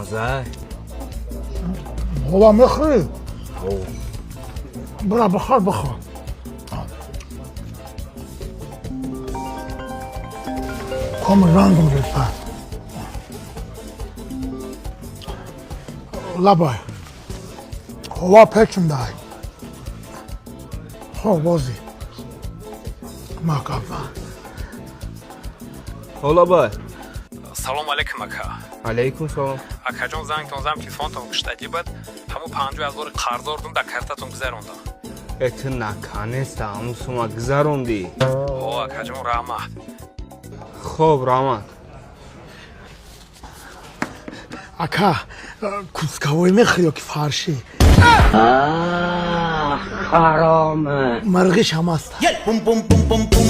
Маза. Ҳова мехӯрӣ? Бира, бихӯр, бихӯр. Ком рангам рефта. Лабай. Ҳова печум дай. Хо бози. Макафа. Ҳолабай. Салом алейкум, ака. Алейкум салом. Акаҷон, зангтон зам, телефонтон куштагӣ буд. Ҳамун 50 000 қарздор будум, дар картатон гузарондам. Э, ту наконец-то ҳамун сума гузарондӣ? О, акаҷон, раҳмат. Хоб, раҳмат. Ака, кусковой мехӯрӣ ё ки фарши? Ҳаром. Мирғиш ҳам аст. Pum pum pum pum pum.